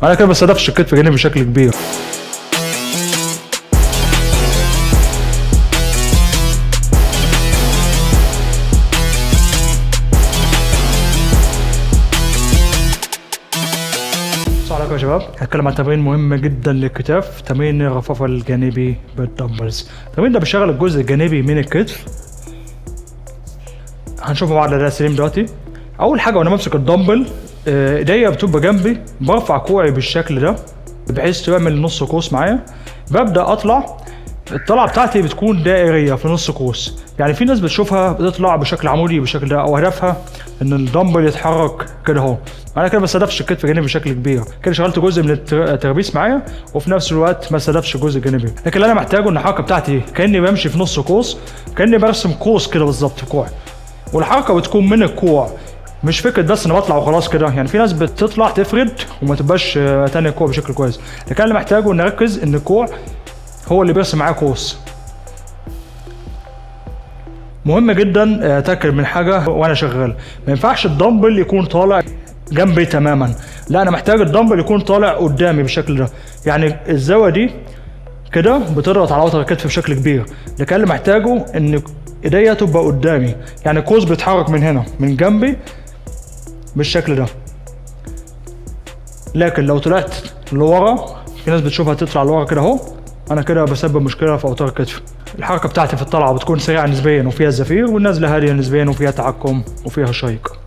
انا كده ما بستهدفش الكتف الجانبي بشكل كبير. السلام عليكم يا شباب، هتكلم عن تمرين مهم جدا للكتاف، تمرين الرفرفه الجانبي بال dumbbells. التمرين ده بيشغل الجزء الجانبي من الكتف. هنشوفه بعد ده سليم دلوقتي. اول حاجة وانا بمسك الدمبل، ايديا بتبقى جنبي، برفع كوعي بالشكل ده بحيث تعمل نص قوس معايا. ببدا اطلع، الطلعة بتاعتي بتكون دائريه في نص قوس. يعني في ناس بتشوفها بتطلع بشكل عمودي بالشكل ده، او هدفها ان الدمبل يتحرك كده اهو. انا كده ما استهدفش الكتف الجانبي بشكل كبير، كده شغلت جزء من ال traps معايا وفي نفس الوقت ما استهدفش الجزء الجانبي. لكن اللي انا محتاجه ان الحركة بتاعتي كاني بمشي في نص قوس، كاني برسم قوس كده بالظبط في كوعي، والحركة بتكون من الكوع، مش فكرة بس انا بطلع وخلاص كده. يعني في ناس بتطلع تفرد وما تبقاش تاني الكوع بشكل كويس، لكن اللي محتاجه ان اركز ان الكوع هو اللي بيرسم معايا قوس. مهم جدا اتاكد من حاجة وانا شغال، ما ينفعش الدمبل يكون طالع جنبي تماما، لا انا محتاج الدمبل يكون طالع قدامي بالشكل ده. يعني الزاوية دي كده بتضغط على وتر الكتف بشكل كبير، لكن اللي محتاجه ان ايديا تبقى قدامي، يعني القوس بيتحرك من هنا من جنبي بالشكل ده. لكن لو طلعت لورا، في ناس بتشوفها تطلع لورا كده اهو، انا كده بسبب مشكلة في اوتار الكتف. الحركة بتاعتي في الطلعة بتكون سريعة نسبيا وفيها زفير، والنزله هادية نسبيا وفيها تحكم وفيها شيق.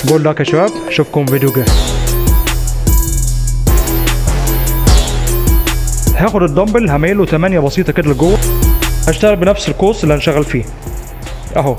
Good luck يا شباب، اشوفكم فيديو جاي. هاخد الدمبل هميله 8 بسيطة كده لجوه، هشتغل بنفس القوس اللي هنشغل فيه اهو.